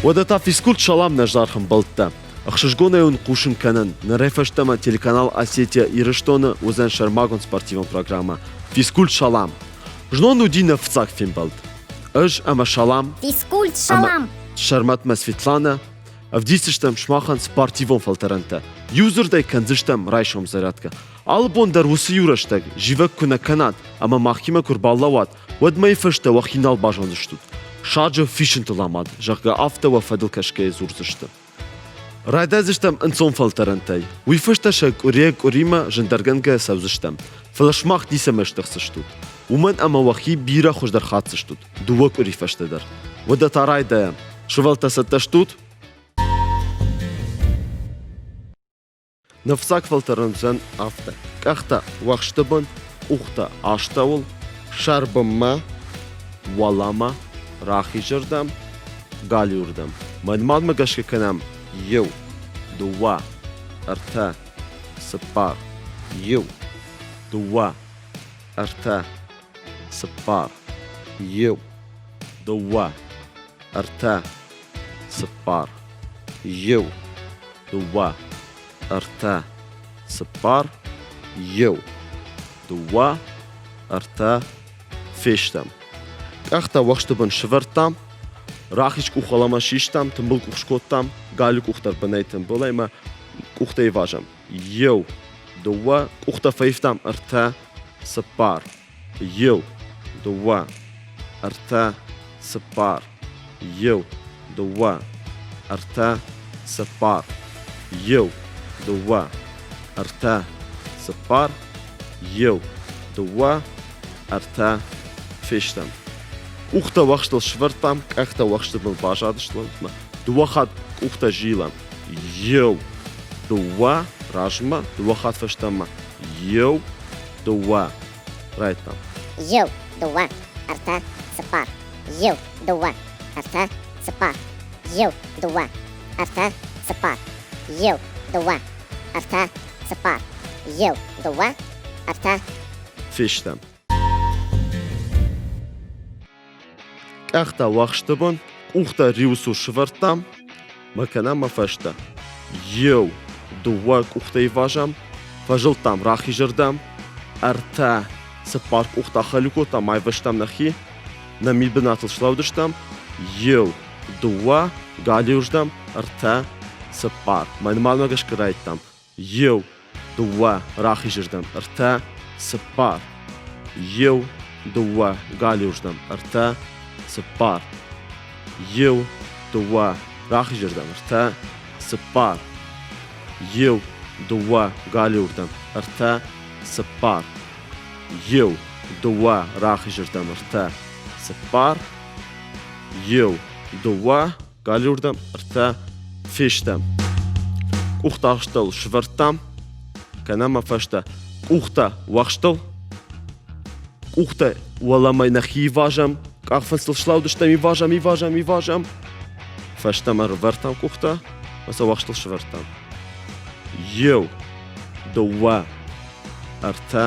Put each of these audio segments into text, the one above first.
Уӕдӕ та физкульт салам нӕ зынаргъ ӕмбӕлттӕ! Ӕхсызгонӕй уын хъусын кӕнын, нырӕй фӕстӕмӕ телеканал Осетия Ирыстоны уыдзӕн сӕрмагонд спортивон программӕ «Физкульт салам». Знон уыди нӕ фыццаг фембӕлд. Ӕз ӕмӕ Салам Физкульт салам! Сӕрмӕтмӕ Светланӕ ӕвдисдзыстӕм сымахӕн спортивон фӕлтӕрӕнтӕ. Иу дзырдӕй кӕндзыстӕм райсом зарядкӕ. Алы бон дӕр уыцы иу рӕстӕг зивӕг куы нӕ кӕнат ӕмӕ махимӕ куы рбалӕууат, уӕд мӕйы фӕстӕ уӕхи нал базондзыстут. Саджы фисынтыл амад, зӕгъгӕ, афтӕ уӕ фӕдыл кӕсгӕйӕ дзурдзысты. Райдайдзыстӕм ӕнцон фӕлтӕрӕнтӕй. Уый фӕстӕ сӕ къуырийӕ-къуыримӕ зындӕргӕнгӕ цӕудзыстӕм. Фӕлӕ сымах ницӕмӕ стыхсдзыстут. Уымӕн ӕмӕ уӕхи бирӕ хуыздӕр хатдзыстут дыууӕ къуыри фӕстӕ дӕр. Уӕдӕ та райдайӕм. Сывӕллӕттӕ цӕттӕ стут? Ныфсаг фӕлтӕрӕн уыдзӕн афтӕ: къӕхтӕ уӕхсты бын, къухтӕ астӕуыл, сӕр бынмӕ, уӕлӕмӕ, рахизырдӕм, галиуырдӕм. Мӕнмӕ гӕсгӕ кӕнӕм иу, дыууӕ, ӕртӕ, цыппар, иу, дыууӕ, ӕртӕ, цыппар, иу, дыууӕ, ӕртӕ, цыппар, иу, дыууӕ, ӕртӕ, цыппар, иу, дыууӕ, ӕртӕ, фестӕм. Къӕхтӕ уӕхсты бын сывӕрдтам, рахиз къух уӕлӕмӕ систам, тымбыл къух скодтам, галиу къух дӕр бынӕй тымбыл ӕмӕ къухтӕ ивазӕм. Иу, дыууӕ, къухтӕ фӕивтам ӕртӕ, цыппар. Иу, дыууӕ, ӕртӕ, цыппар. Иу, дыууӕ, ӕртӕ, цыппар. Иу, дыууӕ, ӕртӕ, цыппар. Иу, дыууӕ, ӕртӕ, фестӕм. Къухтӕ уӕхстыл сывӕрдтам, къӕхтӕ уӕхсты бын базадысты. Дыууӕ хатт къухтӕ зилӕм. Иу, дыууӕ, размӕ, дыууӕ хатт фӕстӕмӕ. Иу, дыууӕ. Райдтам. Иу, дыууӕ, ӕртӕ, цыппар. Иу, дыууӕ, ӕртӕ, цыппар. Иу, дыууӕ, ӕртӕ, цыппар. Иу, дыууӕ, ӕртӕ, цыппар. Иу, дыууӕ, ӕртӕ. Фестӕм. Къӕхтӕ уӕхсты бын, къухтӕ риуы цур сывӕрдтам, мӕ кӕнӕ мӕ фӕстӕ. Иу, дыууӕ къухтӕ ивазӕм, фӕзылдтам рахизырдӕм, ӕртӕ, цыппар къухтӕ ахӕлиу кодтам, айвӕзтам нӕхи, нӕ мидбынатыл слӕудыстӕм, иу, дыууӕ, галиуырдӕм, ӕртӕ, цыппар. Мӕнмӕ гӕсгӕ райдтам. Иу, дыууӕ, рахизырдӕм, ӕртӕ, цыппар. Иу, дыууӕ, галиуырдӕм, ӕртӕ, цыппар. Иу, дыууӕ, рахизырдӕм, ӕртӕ, цыппар. Иу, дыууӕ, галиуырдӕм, ӕртӕ, цыппар. Иу, дыууӕ, рахизырдӕм, ӕртӕ, цыппар. Иу, дыууӕ, галиуырдӕм ӕртӕ фестӕм. Къухтӕ ахстыл сывӕрдтам, кӕнӕ мӕ фӕстӕ къухтӕ уӕхстыл, къухтӕ уӕлӕмӕ нӕхи ивазӕм, къахфындзтыл слаудыстӕм, ивазӕм, ивазӕм, ивазӕм. Фӕстӕмӕ рывӕрдтам къухтӕ, ӕмӕ сӕ уӕхстыл сывӕрдтам. Иу, дыууӕ, ӕртӕ,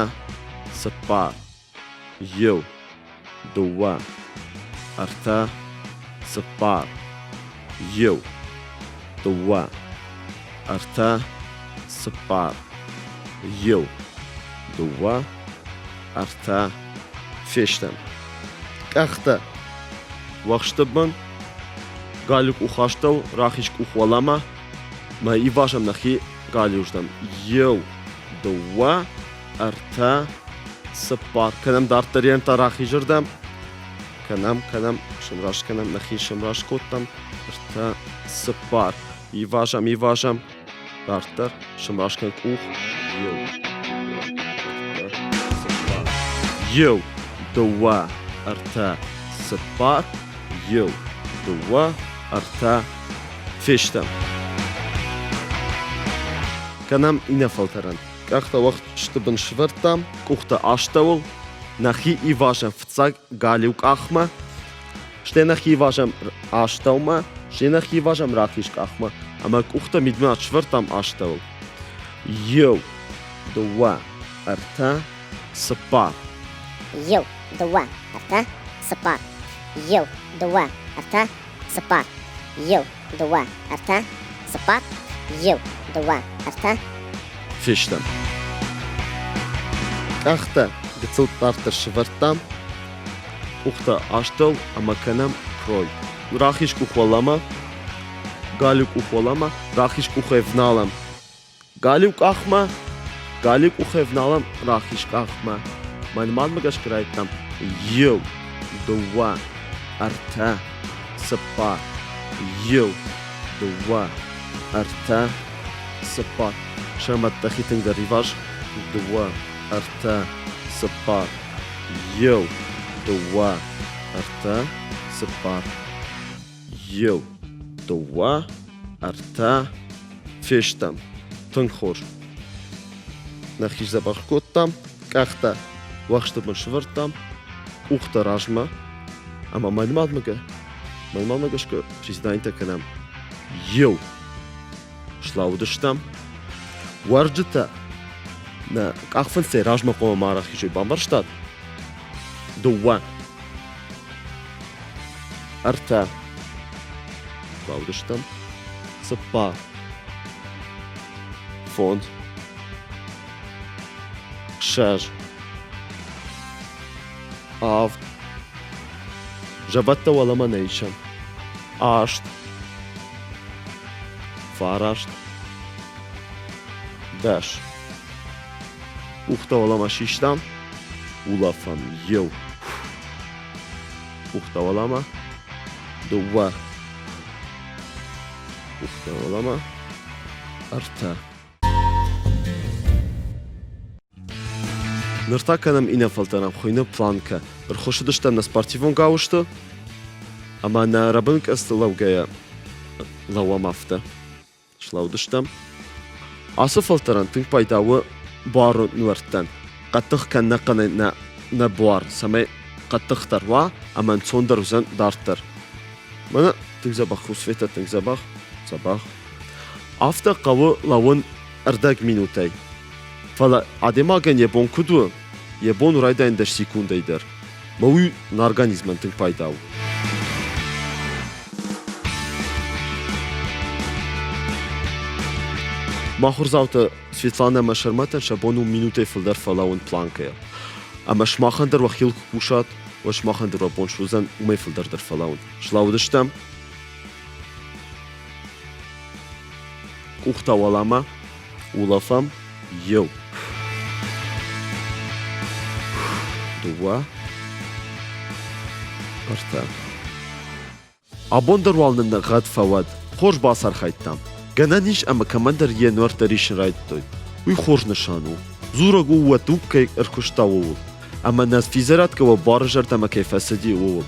цыппар. Иу, дыууӕ, ӕртӕ, цыппар. Иу, дыууӕ, ӕртӕ, цыппар. Иу, дыууӕ, ӕртӕ, фестӕм. Къӕхтӕ уӕхсты бын, галиу къух астӕу, рахиз къух уӕлӕмӕ, мӕ ивазӕм нӕхи галиуырдӕм. Иу, дыууӕ, ӕртӕ, цыппар. Кӕнӕм дарддӕр йӕм та рахизырдӕм. Кӕнӕм, кӕнӕм, сымраст кӕнӕм, нӕхи сымраст кодтам. Ӕртӕ, цыппар. Ивазӕм, ивазӕм. Дарддӕр сымраст кӕн къух. Иу, ӕртӕ, цыппар. Иу, дыууӕ, ӕртӕ, цыппар. Иу, дыууӕ, ӕртӕ, фестӕм. Кӕнӕм иннӕ фӕлтӕрӕн. Къӕхтӕ уӕхсты бын сывӕрдтам, къухтӕ астӕуыл, нӕхи ивазӕм фыццаг галиу къахмӕ, стӕй нӕхи ивазӕм астӕумӕ, стӕй нӕхи ивазӕм рахиз къахмӕ ӕмӕ къухтӕ мидмӕ сывӕрдтам астӕуыл. Иу, дыууӕ, ӕртӕ, цыппар. Иу, дыууӕ, ӕртӕ, цыппар. Иу, дыууӕ, ӕртӕ. Фестӕм. Къӕхтӕ гыццыл дарддӕр сывӕрдтам, къухтӕ астӕу ӕмӕ кӕнӕм крой. Рахиз къух уӕлӕмӕ, галиу къух уӕлӕмӕ, рахиз къухӕй вналӕм Галиу къахмӕ, галиу къухӕй вналӕм рахиз къахмӕ. Мӕнмӕ гӕсгӕ райдтам иу, дыууӕ, ӕртӕ, цыппар, иу, дыууӕ, ӕртӕ, цыппар. Сӕрмӕт дӕхи тынгдӕр иваз. Дыууӕ, ӕртӕ, цыппар, иу, дыууӕ, ӕртӕ, цыппар. Иу, дыууӕ, ӕртӕ, фестӕм. Тынг хорз. Нӕхи сдзӕбӕх кодтам, къӕхтӕ уӕхсты бын сывӕрдтам, къухтӕ размӕ ӕмӕ мӕнмӕ гӕсгӕ признанитӕ кӕнӕм. Иу. Слӕууыдыстӕм. Уӕрджытӕ нӕ къахфындзӕй размӕ хъуамӕ ма рахизой, бамбӕрстат? Дыууӕ. Ӕртӕ. Баудыстӕм. Цыппар. Фондз. Ссӕдз. Авд. Зӕвӕттӕ уӕлӕмӕ нӕ исӕм. Аст. Фараст. Дӕс. Къухтӕ уӕлӕмӕ систам. Улӕфӕм. Еу. Къухтӕ уӕлӕмӕ. Дыууӕ. Къухтӕ уӕлӕмӕ. Ӕртӕ. Ныр та кӕнӕм иннӕ фӕлтӕрӕн, хуыйны планкӕ. Ӕрхуыссыдыстӕм нӕ спортивон гауызты ӕмӕ нӕ рӕбынкъӕдзты лӕугӕйӕ лӕууӕм афтӕ. Слӕудыстӕм. Ацы фӕлтӕрӕн тынг пайда у буары нуӕрттӕн. Хъӕддых кӕн нӕ хъӕнӕй нӕ, нӕ буар, цӕмӕй хъӕддыхдӕр уа ӕмӕ ӕнцондӕр уыдзӕн дарддӕр. Мӕнӕ тынг дзӕбӕх у Светӕ, тынг дзӕбӕх, дзӕбӕх. Афтӕ хъӕуы лӕууын ӕрдӕг минутӕй. Фӕлӕ адӕймагӕн йӕ бон куыд у, йӕ бон у райдайын дӕс секундӕй дӕр. Мӕ уый нӕ организмӕн тынг пайда у. Махуырдзаутӕ Светланӕ ӕмӕ Сӕрмӕтӕн сӕ бон у минутӕй фылдӕр фӕлӕууын планкӕйӕ. Ӕмӕ сымахӕн дӕр уӕхиуыл куы кусат, уӕд сымахӕн дӕр уӕ бон суыдзӕн уымӕй фылдӕр дӕр фӕлӕууын. Слӕууыдыстӕм. Къухтӕ уӕлӕмӕ, улӕфӕм, иу. Дыууӕ, ӕртӕ. Абон дӕр уал нын нӕ гъӕд фӕуӕд. Хорз бацархайдтам. Гӕнӕн ис ӕмӕ кӕмӕндӕр йе нуӕрттӕ рисын райдыдтой. Уый хорз нысан у. Дзурӕг у, уӕ туг кӕй ӕркуыста, ууыл. Ӕмӕ нӕ физзарӕдгӕ уӕ буары зӕрдӕмӕ кӕй фӕцыди, ууыл.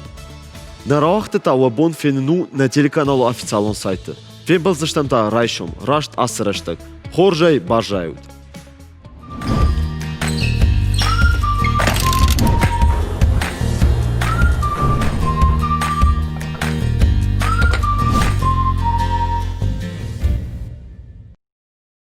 Нӕ рауагъды та уӕ бон фенын у нӕ телеканалы официалон сайты. Фембӕлдзыстӕм та райсом, раст ацы рӕстӕг. Хорзӕй баззайут!